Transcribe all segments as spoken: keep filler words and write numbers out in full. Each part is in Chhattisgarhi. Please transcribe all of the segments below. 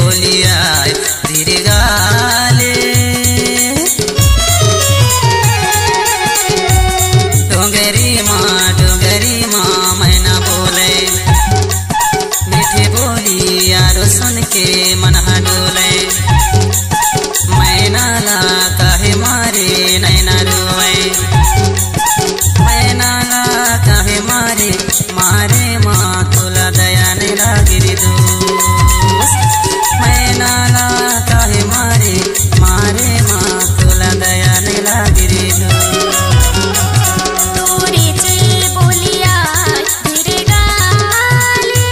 बोलिया धीरे गाले। डोंगरी माँ, डोंगरी माँ, मैना बोले। मीठी बोली आरो सुन के मन ह डोले। मैना ला काहे मारे नैना रोवे। मैना ला काहे मारे, मारे माँ तोला दया नहीं लागे रे दोस्त। मैना ला काहे मारे, मारे माँ तोला दया नहीं लागे रे दोस्त। तोरे चे बोलिया धीरे गाले।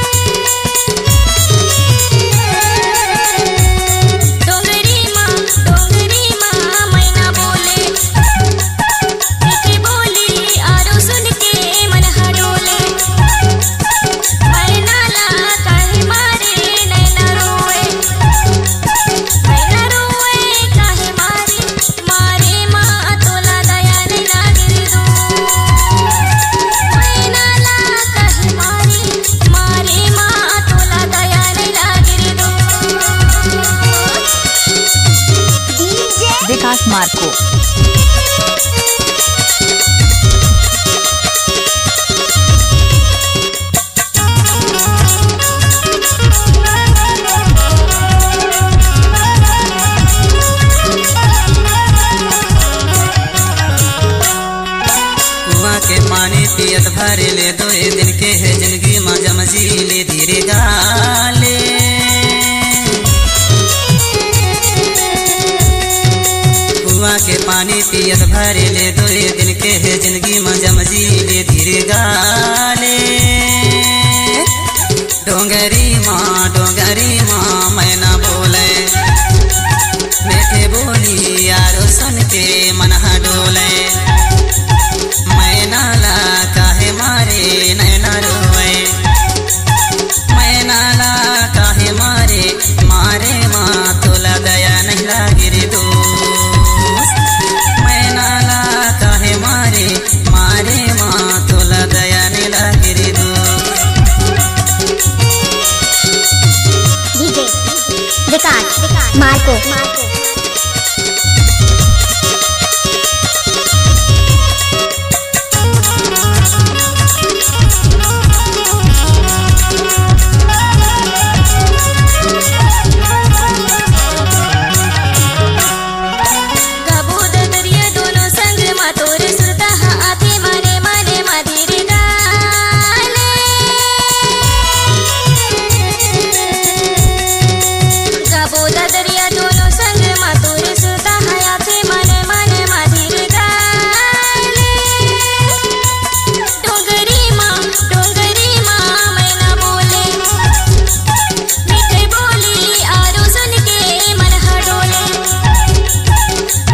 डोंगरी माँ, डोंगरी माँ, मैना बोले। मीठी बोली आरो सुन के मन ह डोले। मैना ला काहे मारे नैना रोए। मैना रोए काहे मारे, मारे माँ तोला दया नहीं लागे रे दोस्त। मैना ला काहे मारे, मारे माँ तोला दया नहीं लागे रे दोस्त। विकास मार्को। कुआं के पानी पियत भरे ले दोए दिन के हे जिंदगी मा जम जी ले धीरे गाले। कुआं के पानी पियत भरे ले दोए दिन के हे जिंदगी मा जम जी ले धीरे गाले। डोंगरी माँ, डोंगरी माँ, मैना बोले। मीठे बोली आरो सुन के मन ह डोले। मैना ला काहे मारे नैना रोवे। मैना ला काहे मारे, मारे माँ तोला दया नहीं लागे रे दोस्त। मैना ला काहे मारे, मारे माँ तोला दया नहीं लागे रे दोस्त। डीजे विकास मार्को। गाबो ददरिया दोनों संग मा तोरे सुरता हा आथे मने मने मा धीरे गाले। गाबो ददरिया दोनों संग मा तोरे सुरता हा आथे मने मने मा धीरे गाले। डोंगरी माँ, डोंगरी माँ, मैना बोले। मीठे बोली आरो सुन के मन ह डोले।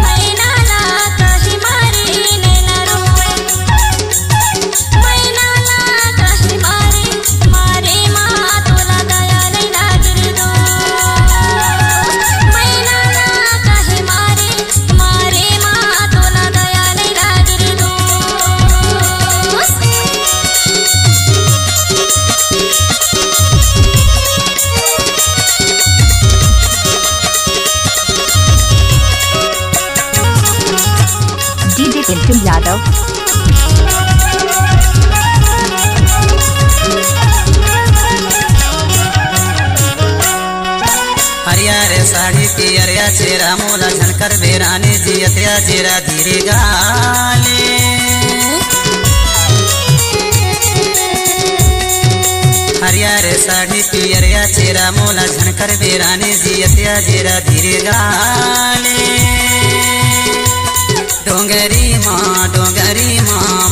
मैना ला काहे मारे नैना रोवे। मैना ला काहे मारे, मारे माँ तोला दया नहीं लागे रे दोस्त। मैना ला काहे मारे, मारे माँ तोला दया नहीं लागे रे दोस्त। डीजे पिंटू यादव। हरिया रे साड़ी पियरिया चेरा मोला झनकर बेरानी जियतिया जेरा धीरे गाले। हरिया रे साड़ी पियरिया चेरा मोला झनकर बेरानी जियतिया जेरा धीरे गाले। डोंगरी माँ, डोंगरी माँ,